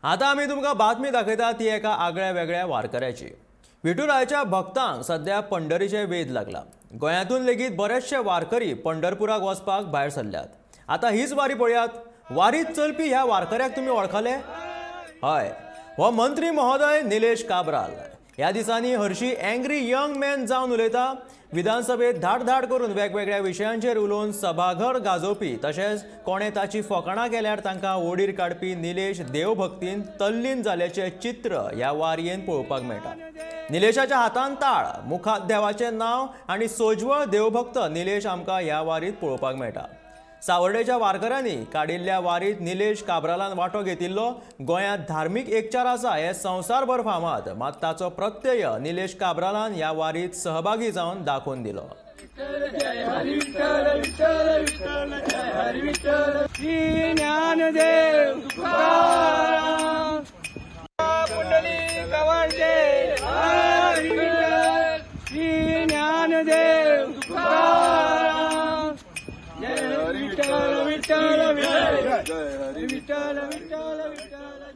आतां आमी तुमकां बातमी दाखयता ती एका आगळ्या वेगळ्या वारकऱ्याची. विठुरायाच्या भक्तांक सध्या पंढरीचे वेध लागला. गोंयांतून लेगीत बरेचशे वारकरी पंढरपुराक वचपाक भायर सरल्यात. आतां हीच वारी पळयात. वारीत चलपी ह्या वारकऱ्याक तुमी वळखले? हय, हो मंत्री महोदय निलेश काब्राल. ह्या दिसांनी हरशी अँग्री यंग मॅन जावन उलयता. विधानसभेत धाड धाड करून वेगवेगळ्या विशयांचेर उलोवन सभाघर गाजोवपी, तशेंच कोणें ताची फकाणां केल्यार तांकां ओडीर काडपी निलेश देवभक्तीन तल्लीन जाल्याचें चित्र ह्या वारयेन पळोवपाक मेळटा. निलेशाच्या हातान ताळ, मुखात देवाचें नांव आनी सोज्वळ देवभक्त निलेश आमकां ह्या वारीत पळोवपाक मेळटा. सावर्डेच्या वारकऱ्यांनी काडिल्ल्या वारीत निलेश काब्रालान वांटो घेतिल्लो. गोंयांत धार्मीक एकचार आसा हे संवसारभर फामाद, मात ताचो प्रत्यय निलेश काब्रालान ह्या वारीत सहभागी जावन दाखोवन दिलो. ज्ञानदेव तुकाराम, पुंडलिक वरदे हरी विठ्ठल. श्री ज्ञानदेव तुकाराम, जय हरी विठ्ठल विठ्ठल विठ्ठल, जय हरी विठ्ठल विठ्ठल विठ्ठल.